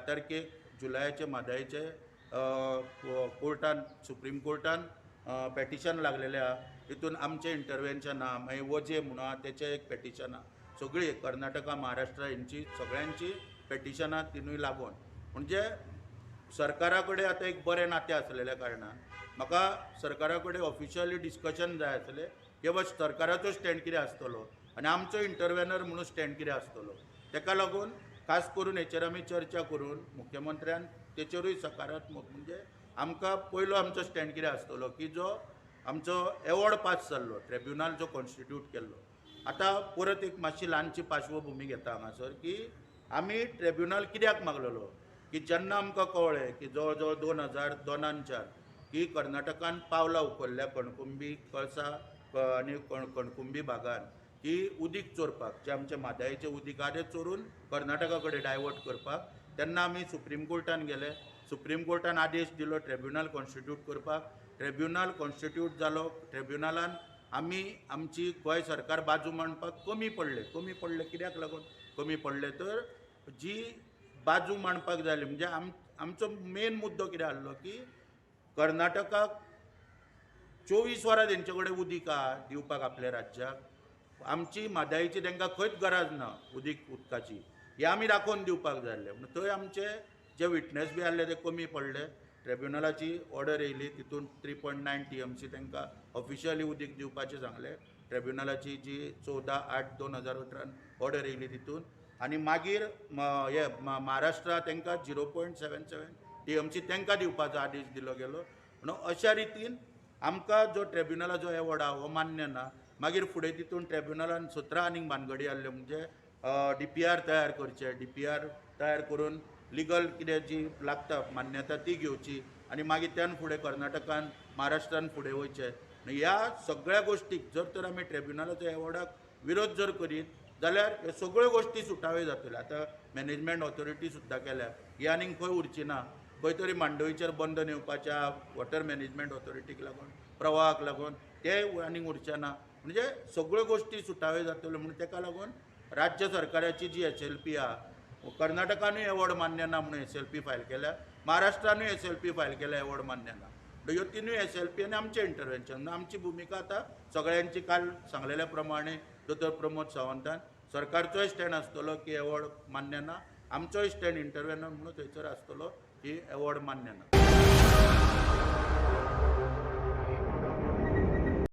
10 तारखेक जुलयाचे म्हादयचे कोर्टान, supreme कोर्टान petition लागलेलें आहा. तितून आमचें इंटरवेन्शन आहा. मागीर वजे म्हणून आहा, तेचें एक पेटिशन आहा. सगळी कर्नाटका, महाराष्ट्र हेंची सगळ्यांची पेटिशनां तिनूय लागून, म्हणजे सरकारा कडेन आतां एक बरें नातें आसलेल्या कारणान म्हाका सरकारा कडेन ऑफिशियली डिस्कशन जाय आसलें की बाबा, सरकाराचो स्टँड कितें आसतलो आनी आमचो इंटरवेनर म्हणून स्टँड कितें आसतलो. तेका लागून खास करून हेचेर आमी चर्चा करून मुख्यमंत्र्यान तेचेरूय सकारात्मक, म्हणजे आमकां पयलो आमचो स्टँड कितें आसतलो की जो आमचो एवॉर्ड पास जाल्लो, ट्रिब्युनल जो कॉन्स्टिट्यूट केल्लो. आतां परत एक मातशी ल्हानशी पार्श्वभुमी घेता हांगासर की आमी ट्रिब्युनल कित्याक मागलेलो, की जेन्ना आमकां कळ्ळें की जवळ जवळ 2002च्यान की कर्नाटकान पावलां उखल्ल्या कणकुंबी, कळसा आनी कणकुंबी भागान की उदीक चोरपाक, जे आमचे म्हादयचें उदीक आहा तें चोरून कर्नाटका कडेन डायवर्ट करपाक, तेन्ना आमी सुप्रीम कोर्टान गेले. सुप्रीम कोर्टान आदेश दिलो ट्रिब्युनल कॉन्स्टिट्यूट करपाक. ट्रिब्युनल कॉन्स्टिट्यूट जालो. ट्रिब्युनलान आमी आमची गोंय सरकार बाजू मांडपाक कमी पडले. कमी पडले कित्याक लागून कमी पडले, तर जी बाजू मांडपाक जाली, म्हणजे आमचो मेन मुद्दो कितें आसलो की कर्नाटकाक 24 वरां तेंचे कडेन उदीक आहा दिवपाक आपल्या राज्याक, आमची म्हादयची तांकां खंयच गरज ना उदकाची, हें आमी दाखोवन दिवपाक जाय आसलें. म्हणून थंय आमचे जे विटनेस बी आसले ते कमी पडले. ट्रिब्युनलाची ऑर्डर येयली, तितून 3.9 TMC तांकां ऑफिशियली उदीक दिवपाचें सांगलें, ट्रिब्युनलाची जी 14/8/2018 ऑर्डर येयली तितून. आनी मागीर हे महाराष्ट्रा तांकां 0.77 TMC तांकां दिवपाचो आदेश दिलो गेलो. म्हणून अशा रितीन आमकां जो ट्रिब्युनलाचो एवॉर्ड आहा हो मान्य ना. मागीर फुडें तितून ट्रिब्युनलान 17 आनीक भानगडी आहल्यो, म्हणजे डीपीआर तयार करचे, डीपीआर तयार करून लिगल कितें जी लागता मान्यता ती घेवची आनी मागीर त्यान फुडें कर्नाटकान, महाराष्ट्रान फुडें वयचें. आनी ह्या सगळ्या गोश्टीक जर तर आमी ट्रिब्युनलाच्या एवॉर्डाक विरोध जर करीत जाल्यार ह्यो सगळ्यो गोश्टी सुटाव्यो जातल्यो. आतां मॅनेजमेंट ऑथॉरिटी सुद्दां केल्या, ही आनीक खंय उरची ना. खंय तरी मांडवीचेर बंधन येवपाच्या वॉटर मॅनेजमेंट ऑथॉरिटीक लागून, प्रवाहाक लागून ते आनीक उरचें ना. म्हणजे सगळ्यो गोश्टी सुटाव्यो जातल्यो. म्हणून तेका लागून राज्य सरकाराची जी एसएलपी आहा, कर्नाटकानूय एवॉर्ड मान्य ना म्हणून एसएलपी फायल केल्या, महाराष्ट्रानूय एसएलपी फायल केल्या एवॉर्ड मान्य ना. म्हणटा ह्यो तिनूय एसएलपी आनी आमचें इंटरवेन्शन, आमची भुमिका आतां सगळ्यांची काल सांगलेल्या प्रमाणे दोतोर प्रमोद सावंतान सरकारचोय स्टँड आसतलो की एवॉर्ड मान्य ना, आमचोय स्टँड इंटरवेनर म्हणून थंयसर आसतलो की एवॉर्ड मान्य ना.